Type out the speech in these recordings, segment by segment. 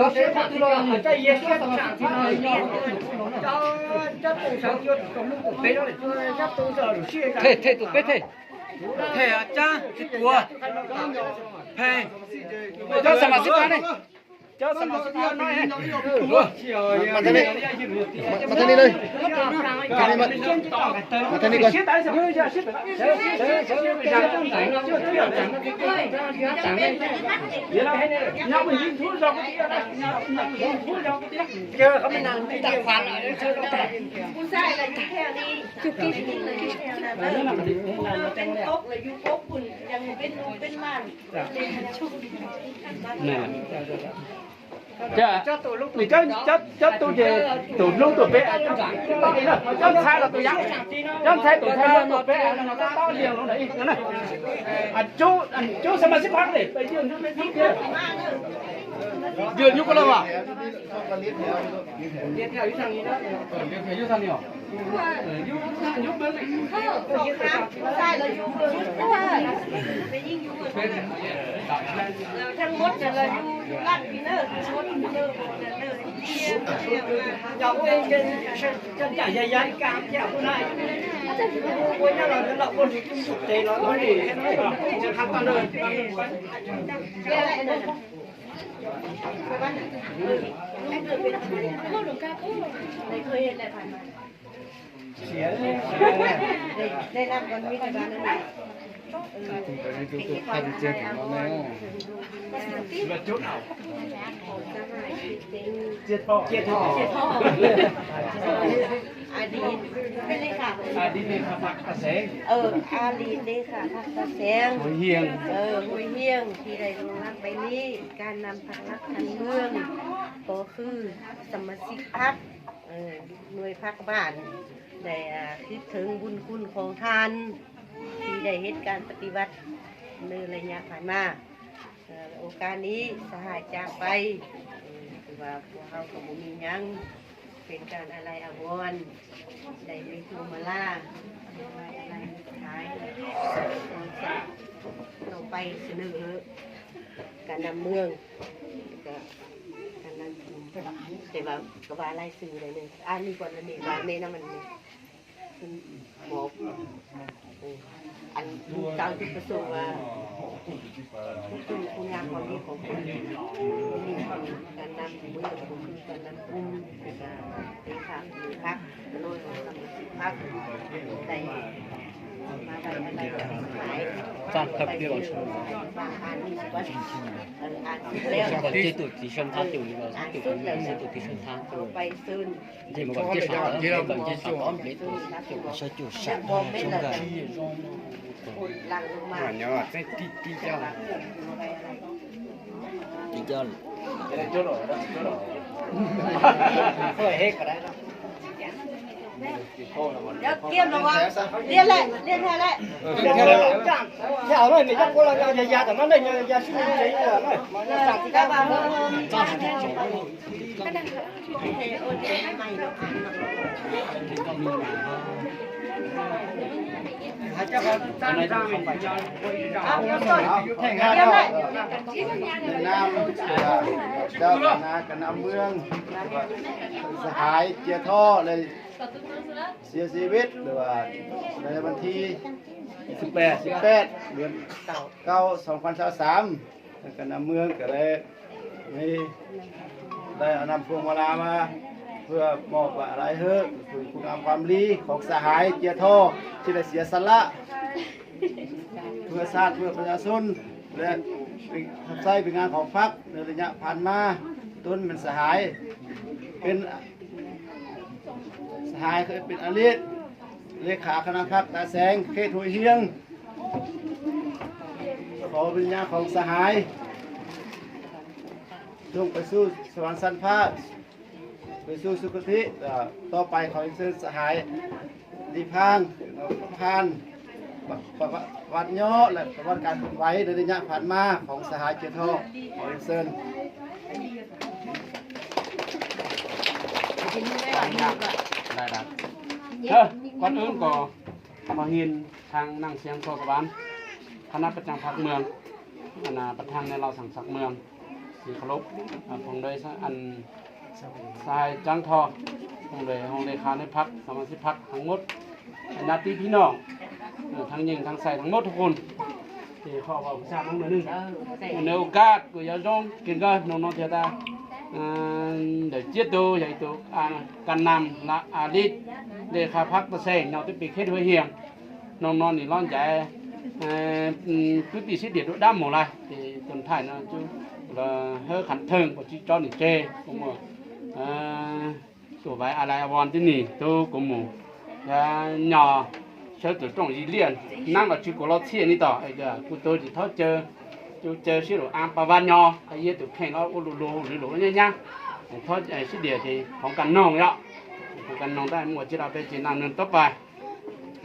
เธอเธอตัวไปเธอ เธอตัวเธอ เจ้าสมาชิกมานี่ เจ้าสมาชิกมานี่ มาทางนี้ มา มาทางนี้เลย มาทางนี้ มา มาทางนี้ก่อน เจอเขาไม่นาน ไม่จับควัน ผู้ชายอะไรอยู่แถวนี้ จุกกี้ เป็นตกเลยอยู่พวกคุณ ยังเป็นลูกเป็นหลาน แม่น ເຈົ້າ ເຈົ້າ ເຈົ້າ ເຈົ້າ ໂຕເຈ ໂຕລຸງ ໂຕເປະ ເຈົ້າ ເຈົ້າຊາຍລະ ໂຕຍັງ ເຈົ້າຊາຍ ໂຕຊາຍ ໂຕເປະ ເຈົ້າລຽງລົງໄດ້ອີກນະ ອັນຈຸ ອັນຈຸສະມາຊິກພັກເດ້ ໄປຢືນຢູ່ ຢືນຢູ່ພຸ້ນລະວ່າ ລຽນແຖວຢູ່ທາງນີ້ເນາະ ລຽນແຖວຢູ່ທາງນີ້ເນາະ ເອີ ຢູ່ ຢູ່ເບິ່ງ ເອີ ຢູ່ຂ້າງຊ້າຍລະຢູ່ເບິ່ງ ໄປຍິງຢູ່ເບິ່ງ ແລ້ວທັງໝົດນັ້ນລະຢູ່ ຢູ່ລາດພີເນີ ໝົດເດີ ໝົດເດີ ຢາກເປັນ ຈະ ຈະ ຈະ ຍາຍກາງແກ້ວຜູ້ໃດ ໂອ້ຍ ລາວ ລາວບໍ່ໄດ້ກິນສຸກເຕ ລາວ ລາວນີ້ ຈະຄັກກັນເລີຍ ໄດ້ ໄດ້ຮັບມັນມີແຕ່ບ້ານນັ້ນ ເອີ ເຈັດພໍ່ ເຈັດພໍ່ ອາດີດເປັນເລຂາ ອາດີດເລຂາພັກຕາແສງ ເອີ ອາດີດເລຂາພັກຕາແສງ ຫ້ວຍຮຽງ ເອີ ຫ້ວຍຮຽງ ທີ່ໄດ້ລົງນາມໃບນີ້ ການນຳພັກນັກການເມືອງ ກໍຄືສະມາຊິກພັກ ເອີ ໜ່ວຍພັກບ້ານ ໄດ້ ອ່າ ຄິດເຖິງບຸນຄຸນຂອງທ່ານ ທີ່ໄດ້ເຮັດການປະຕິວັດໃນໄລຍະຜ່ານມາ. ເອີ ໂອກາດນີ້ສະຫາຍຈາກໄປ ເອີ ຄືວ່າພວກເຮົາກໍບໍ່ມີຫຍັງ ເປັນການອາໄລອາວອນ ໄດ້ມີພວງມາລາ ອາໄລສຸດທ້າຍ ຕໍ່ໄປສະເໜີການນຳເມືອງ ແລ້ວກໍການນຳ ແຕ່ວ່າກໍວ່າລາຍຊື່ໄດ້ເລີຍ ອ່ານນີ້ກ່ອນ ອັນນີ້ວ່າແມ່ນຳມັນນີ້ ບອກ ເອີ ອັນລູກເຕົ້າຈຸດປະສົງວ່າ ຜູ້ ຜູ້ງາມຄວາມດີຂອງຄົນ ການນຳເມືອງ ກໍຄືການນຳກຸ່ມ ແລ້ວກໍເລຂາພັກ ໂດຍສະມາຊິກພັກ ໄດ້ມາໄດ້ອາໄລຫາຍ ສາມພັກ ເອີ ອ່ານນີ້ກ່ອນ ເອີ ອ່ານແລ້ວ 这个，这个，这个，这个， ອ່ານສຸດແລ້ວ ຕໍ່ໄປເຊີນ ເຈົ້າ ເຈົ້າ ເຈົ້າ ເຮີ້ຍ ເຮັດກໍໄດ້ເນາະ. ດຽວກຽມລະວ່າ ລຽນແຫຼະ ລຽນແທ້ແຫຼະ ເອີ ລຽນແທ້ແຫຼະ ຢ່າເລີຍ ນີ້ຈັກຄົນລະຢ່າ ຢ່າ ຢ່າ ແຕ່ມັນໄດ້ ຢ່າ ຢ່າຊິເລີຍ ໃນນາມເຈົ້າຄະນະການນຳເມືອງ ສະຫາຍເຈຍທໍ ໄດ້ເສຍຊີວິດ ຫຼືວ່າໃນວັນທີສິບແປດ ສິບແປດ ເດືອນເກົ້າ ສອງພັນຊາວສາມ ທາງການນຳເມືອງກໍໄດ້ ໄດ້ ໄດ້ເອົານຳພວງມາລາມາ ເພື່ອມອບໄວ້ອາລັຍເຮີ້ ເພື່ອຄຸນງາມຄວາມດີຂອງສະຫາຍເຈຍທໍ ທີ່ໄດ້ເສຍສະຫຼະ ເພື່ອຊາດ ເພື່ອປະຊາຊົນ ແລະ ຮັບໃຊ້ເປັນງານຂອງພັກໃນໄລຍະຜ່ານມາ. ຕົນແມ່ນສະຫາຍ ເປັນ ສະຫາຍເຄີຍເປັນອະດີດເລຂາຄະນະພັກຕາແສງເຂດຫ້ວຍຮຽງ. ຂໍວິນຍານຂອງສະຫາຍຈົ່ງໄປສູ່ສະຫວັນຊັ້ນຟ້າ ໄປສູ່ສຸຄະຕິ. ເອີ ຕໍ່ໄປຂໍເຊີນສະຫາຍ ນິພານ ຜ່ານ ປະ ປະ ປະຫວັດຫຍໍ້ ແລະ ປະຫວັດການເຄື່ອນໄຫວໃນໄລຍະຜ່ານມາຂອງສະຫາຍເຈຍທໍ ຂໍເຊີນ. ໄດ້ໆ ເອີ ກ່ອນອື່ນກໍຂໍຮຽນທາງນາງຊຽງ ໂສດສະຫວັນ ຄະນະປະຈຳພັກເມືອງ ອັນນາ ປະທານໃນເຫຼົ່າສັງສັກເມືອງ ທີ່ເຄົາລົບ ອາ ພວມດ້ວຍ ອັນ ສະຫາຍຈາງທໍ ພວມດ້ວຍຮອງເລຂາໃນພັກ ສະມາຊິກພັກທັງໝົດ ຍາດຕິພີ່ນ້ອງ ເອີ ທັງຍິງທັງຊາຍທັງໝົດທຸກຄົນ ທີ່ຂໍເວົ້າພາສານ້ອງໜ້ອຍໜຶ່ງ. ໃນໂອກາດ ກໍຢາກຈອງກິນກັບນ້ອງໆ ເທື່ອຕາ ເອີ ໄດ້ຈຽດໂຕ ໃຫຍ່ໂຕ ອາ ການນຳ ລະ ອາລິດ ເລຂາພັກຕາແສງ ເຍົາແຕ່ປີເຂດຫ້ວຍຮຽງ ນ້ອງໆ ນີ້ຮ້ອນໃຈ ເອີ ອືມ ຄືປີຊິດຽວໂດດດຳໝົດລະ ທີ່ຕົ້ນທ້າຍເນາະ ຈຸລະເຮີຄັນເທິງ ບໍ່ຈິຈອນນີ້ເຈ ໂອໂມ ເອີ ໂຕໄວ້ອາໄລອາວອນທີ່ນີ້ ໂຕໂກໂມ ຍາ ຍາ ເຊີໂຕຕົງອີລຽນ ນັ່ງເອົາຈື່ໂກລອດເຊຍນີ້ຕໍ່ ເອີ ກູໂຕຈິທໍເຈີ ຈູເຈີຊິໂລອາມປາວານຍໍ ອາເຢໂຕແຂງລາວໂອໂລໂລ ຫຼືໂລຍະຍະ ທໍ ອາ ຊິເດຍທີ່ຂອງກັນນອງເນາະ ຂອງກັນນອງໄດ້ໝວດຈິລາເປຈິນາເນີນຕໍ່ໄປ.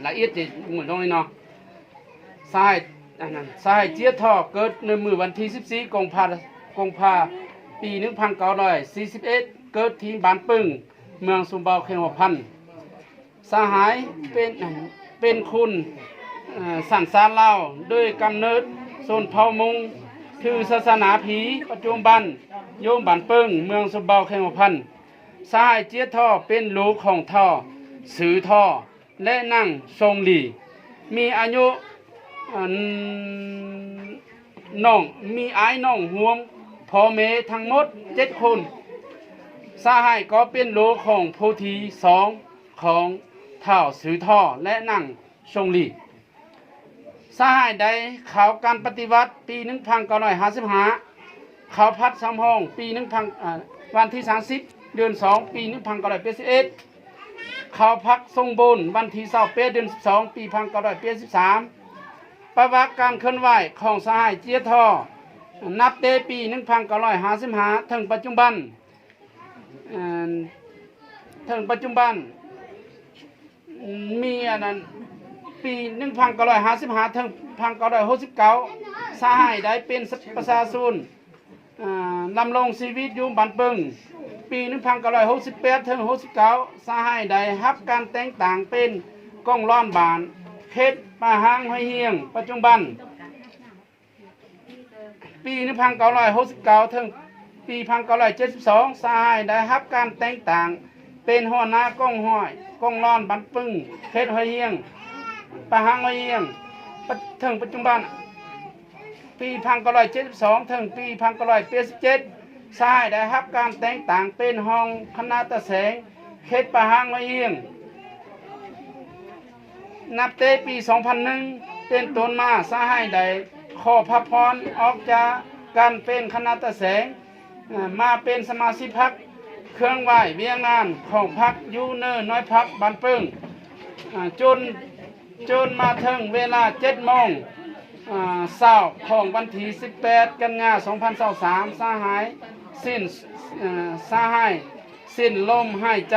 ລະອຽດທີ່ໝູ່ນ້ອງນີ້ເນາະ ສະຫາຍ ອັນນັ້ນ ສະຫາຍເຈຍທໍ ເກີດໃນມື້ວັນທີສິບສີ່ ກົງພາ ກົງພາ ປີໜຶ່ງພັນເກົ້າຮ້ອຍສີ່ສິບເອັດ ເກີດທີ່ບ້ານປຶ້ງ ເມືອງຊຸມເບົາ ແຂວງຫົວພັນ. ສະຫາຍເປັນ ເປັນຄົນ ເອີ ສັນຊາດລາວ ໂດຍກຳເນີດຊົນເຜົ່າມົ້ງ ຖືສາສະໜາຜີ ປັດຈຸບັນຢູ່ບ້ານປຶ້ງ ເມືອງຊຸມເບົາ ແຂວງຫົວພັນ. ສະຫາຍເຈຍທໍ ເປັນລູກຂອງທ້າວຊື່ທໍ ແລະ ນາງຊົງລີ ມີອາຍຸ ອັນ ນ້ອງ ມີອ້າຍນ້ອງຮວມພໍ່ແມ່ທັງໝົດເຈັດຄົນ. ສະຫາຍກໍເປັນລູກຂອງຜູ້ທີສອງຂອງທ້າວຊື່ທໍ ແລະ ນາງຊົງລີ. ສະຫາຍໄດ້ເຂົ້າການປະຕິວັດປີໜຶ່ງພັນເກົ້າຮ້ອຍຫ້າສິບຫ້າ ເຂົ້າພັກສຳຮອງປີໜຶ່ງພັນ ເອີ ວັນທີສາມສິບ ເດືອນສອງ ປີໜຶ່ງພັນເກົ້າຮ້ອຍແປດສິບເອັດ ເຂົ້າພັກສົມບູນວັນທີຊາວແປດ ເດືອນສິບສອງ ປີໜຶ່ງພັນເກົ້າຮ້ອຍແປດສິບສາມ. ປະຫວັດການເຄື່ອນໄຫວຂອງສະຫາຍເຈຍທໍ ນັບແຕ່ປີໜຶ່ງພັນເກົ້າຮ້ອຍຫ້າສິບຫ້າ ເຖິງປັດຈຸບັນ ເອີ ເຖິງປັດຈຸບັນ ມີອັນນັ້ນ ປີໜຶ່ງພັນເກົ້າຮ້ອຍຫ້າສິບຫ້າ ເຖິງພັນເກົ້າຮ້ອຍຫົກສິບເກົ້າ ສະຫາຍໄດ້ເປັນປະຊາຊົນ ເອີ ດຳລົງຊີວິດຢູ່ບ້ານປຶ້ງ. ປີໜຶ່ງພັນເກົ້າຮ້ອຍຫົກສິບແປດ ເຖິງຫົກສິບເກົ້າ ສະຫາຍໄດ້ຮັບການແຕ່ງຕັ້ງເປັນກອງຫຼອນບ້ານ ເຂດປ່າຮ້າງຫ້ວຍຮຽງ ປັດຈຸບັນ. ປີໜຶ່ງພັນເກົ້າຮ້ອຍຫົກສິບເກົ້າ ເຖິງປີໜຶ່ງພັນເກົ້າຮ້ອຍເຈັດສິບສອງ ສະຫາຍໄດ້ຮັບການແຕ່ງຕັ້ງເປັນຫົວໜ້າກອງຮ້ອຍ ກອງຫຼອນບ້ານປຶ້ງ ເຂດຫ້ວຍຮຽງ ປ່າຮ້າງຫ້ວຍຮຽງ ປະ ເຖິງປັດຈຸບັນ. ປີໜຶ່ງພັນເກົ້າຮ້ອຍເຈັດສິບສອງ ເຖິງປີໜຶ່ງພັນເກົ້າຮ້ອຍແປດສິບເຈັດ ສະຫາຍໄດ້ຮັບການແຕ່ງຕັ້ງເປັນຮອງຄະນະຕາແສງ ເຂດປ່າຮ້າງຫ້ວຍຮຽງ. ນັບແຕ່ປີສອງພັນໜຶ່ງ ເປັນຕົ້ນມາ ສະຫາຍໄດ້ຂໍພັກຜ່ອນອອກຈາກການເປັນຄະນະຕາແສງ ເອີ ມາເປັນສະມາຊິກພັກ ເຄື່ອນໄຫວວຽກງານຂອງພັກຢູ່ເນີນນ້ອຍພັກບ້ານປຶ້ງ ເອີ ຈົນ ຈົນມາເຖິງເວລາເຈັດໂມງ ເອີ ເຊົ້າຂອງວັນທີສິບແປດ ກັນຍາ ສອງພັນຊາວສາມ ສະຫາຍສິ້ນ ເອີ ສະຫາຍສິ້ນລົມຫາຍໃຈ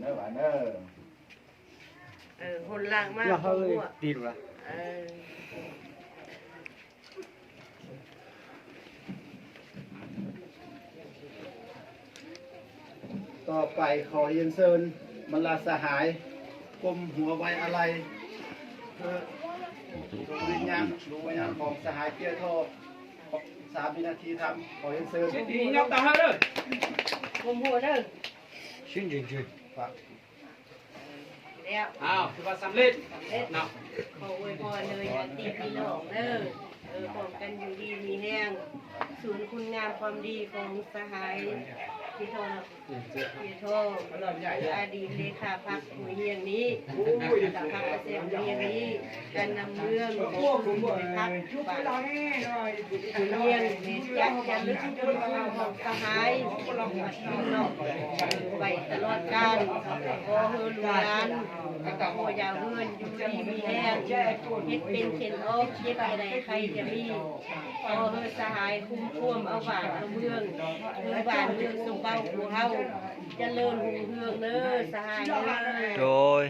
ເດີ ຫວານເດີ. ເອີ ຫົນຫຼັງມາ ລະເຮົາຕິດວະ ເອີ. ຕໍ່ໄປຂໍຮຽນເຊີນບັນດາສະຫາຍກົ້ມຫົວໄວ້ອາໄລ ເພື່ອດວງວິນຍານ ດວງວິນຍານຂອງສະຫາຍເຈ້ຍທໍ່ ສາມວິນາທີທຳ ຂໍຮຽນເຊີນ. ກົ້ມຫົວເດີ ແລ້ວ ອ້າວ ຖືວ່າສຳເລັດ ສຳເລັດເນາະ. ຂໍອວຍພອນເດີ ຍາດຕິພີ່ນ້ອງເດີ ເອີ ພ້ອມກັນຢູ່ດີມີແຮງ ສູນຄຸນງາມຄວາມດີຂອງສະຫາຍເຈ້ຍທໍ່ ເຈ້ຍທໍ່ ອະດີດເລຂາພັກຫ້ວຍຮຽງນີ້ ພັກກະເສດຫ້ວຍຮຽງນີ້ ການນຳເມືອງ ພັກ ບ້ານ ເມືອງ ຈະຈະລຶກຈະລຶກຂອງສະຫາຍ ເນາະ ໄປຕະຫຼອດການ. ຂໍເຮີລູກຫຼານ ພໍ່ຢ່າເຮືອນ ຢູ່ດີມີແຮງ ເຮັດເປັນເຂັນອອກ ເຈັບຈະໄດ້ໄຂ້ຈະມີ. ຂໍເຮີສະຫາຍຄຸ້ມຄວມເອົາບ້ານເອົາເມືອງ ເຮືອນບ້ານເມືອງສົມເບົາຂອງເຮົາ ຈະເລີນຮຸ່ງເຮືອງເດີ ສະຫາຍເດີ. ໂດຍ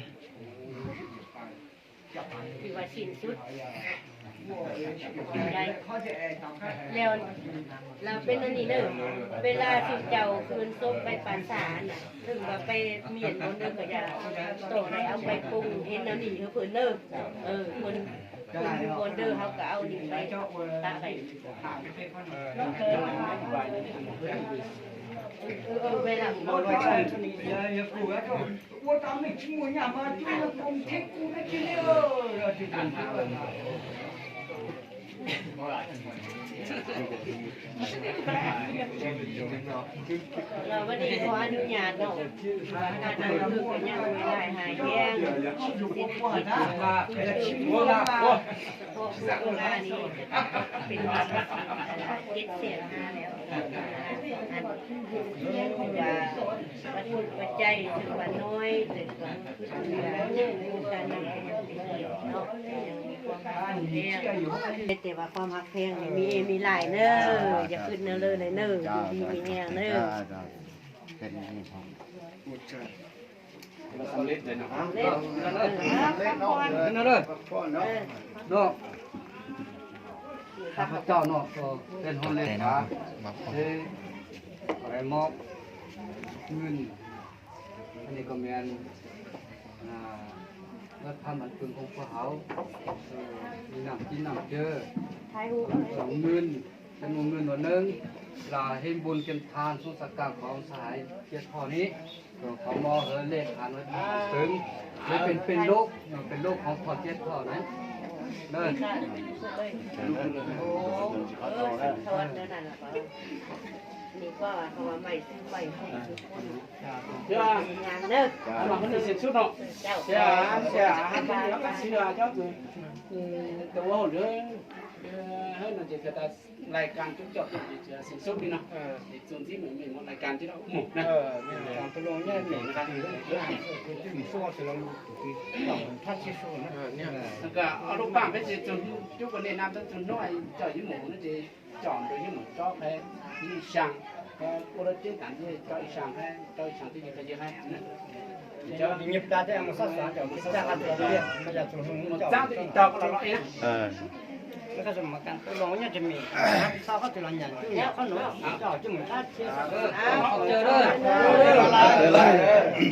ຖືວ່າສິ້ນສຸດໄດ້ ແລ້ວ ແລ້ວເປັນອັນນີ້ເດີ ເວລາທີ່ເຈົ້າຄືນສົບໄປປາສາດນະ ເຖິງວ່າໄປໝ້ຽນບ່ອນເດີ ກໍຢ່າ ຕ້ອງໄດ້ເອົາໄປປຸງເຮັດແນວນີ້ໃຫ້ເພິ່ນເດີ. ເອີ ເພິ່ນ ເພິ່ນຢູ່ບ່ອນເດີ ເຮົາກໍເອົານີ້ໄປປະໄປ ເອີ ເວລາ ແລ້ວບັດນີ້ຂໍອະນຸຍາດເນາະ ການນຳເພິ່ນກໍຍັງມີຫຼາຍຫາຍແຮງ ເສດຖະກິດ ເພາະວ່າ ເພາະໂຄໂຣນານີ້ເປັນເຈັດແສນຫ້າແລ້ວ ອັນ ຄືວ່າ ປັດຈຸປັດໄຈຖືວ່ານ້ອຍ ແຕ່ກໍຄືວ່າການນຳເປັນເນາະ ຍັງມີຄວາມຮັກແພງ ແຕ່ວ່າຄວາມຮັກແພງນີ້ມີ ມີຫຼາຍເດີ ຢ່າຄິດແນວເລີຍເດີ ຢູ່ດີມີແຮງເດີ. ເປັນນີ້ຂອງ ອຸດໃຈ ສຳເລັດເລີຍເນາະ ເນາະ ເນາະ ເນາະ ເນາະ ເນາະ ຂ້າພະເຈົ້າເນາະ ກໍເປັນຫົວເລຂາ ເອີ ໄດ້ມອບເງິນ ອັນນີ້ກໍແມ່ນ ອ່າ ເງິນຄຳອັນປຶງຂອງພວກເຮົາ ເອີ ມີນ້ຳກິນນ້ຳເຈີ ສອງໝື່ນ ຈຳນວນເງິນໜ້ອຍໜຶ່ງ ລະເຮັດບຸນເກັບທານສຸດສັງການຂອງສະຫາຍເຈັດພໍ່ນີ້ ກໍຂໍມອບໃຫ້ເລກຖານໄວ້ເຖິງ ເປັນ ເປັນລູກ ເປັນລູກຂອງພໍ່ເຈັດພໍ່ນັ້ນເດີ. ນີ້ກໍເອົາມາໃໝ່ ຊື້ໃໝ່ໃຫ້ທຸກຄົນ ງານເດີ ເອົາມາເພິ່ນເຊັນສຸດເນາະ ເຈົ້າ ເສຍ ເສຍ ເຈົ້າ ຕົວເດີ ເອີ ເຮົາໜ້າຈະ ລາຍການຈຸກຈອກເປັນເທື່ອສິ້ນສຸດນີ້ເນາະ ເອີ ເປັນສ່ວນທີ່ມັນມີລາຍການທີ່ເຮົາໝົດນະ ເອີ ແມ່ນ ການຕົກລົງນີ້ແມ່ນ ແລ້ວກໍເອົາລູກປ້າໄປເສຍຈົນຈຸກອັນນີ້ນຳຈົນນ້ອຍເຈົ້າຢູ່ໝູ່ນັ້ນຊິຈອມໂດຍຢູ່ໝູ່ຈອກໃຫ້ຢູ່ຊ່າງ ເອີ ໂອລະຈິງກັນເຈົ້າອີ່ຊ່າງໃຫ້ ເຈົ້າອີ່ຊ່າງທີ່ເຂົາເຮັດໃຫ້ນະ ເຈົ້າເຫຍິບຕາແຕ່ມາສາສານເຈົ້າຊິຈັກອັນເດີ ເຈົ້າຈະຮູ້ເຈົ້າ ເອີ ແລ້ວກໍສະໝັກການທົດລອງເນຍຈະມີ ເຂົາເຈົ້າຈະລະຫຍັງເຈົ້າເນາະ ເຈົ້າຈະມີທ່າທີ ເອີ ເຈົ້າເດີ ເດີ ເດີ ເດີ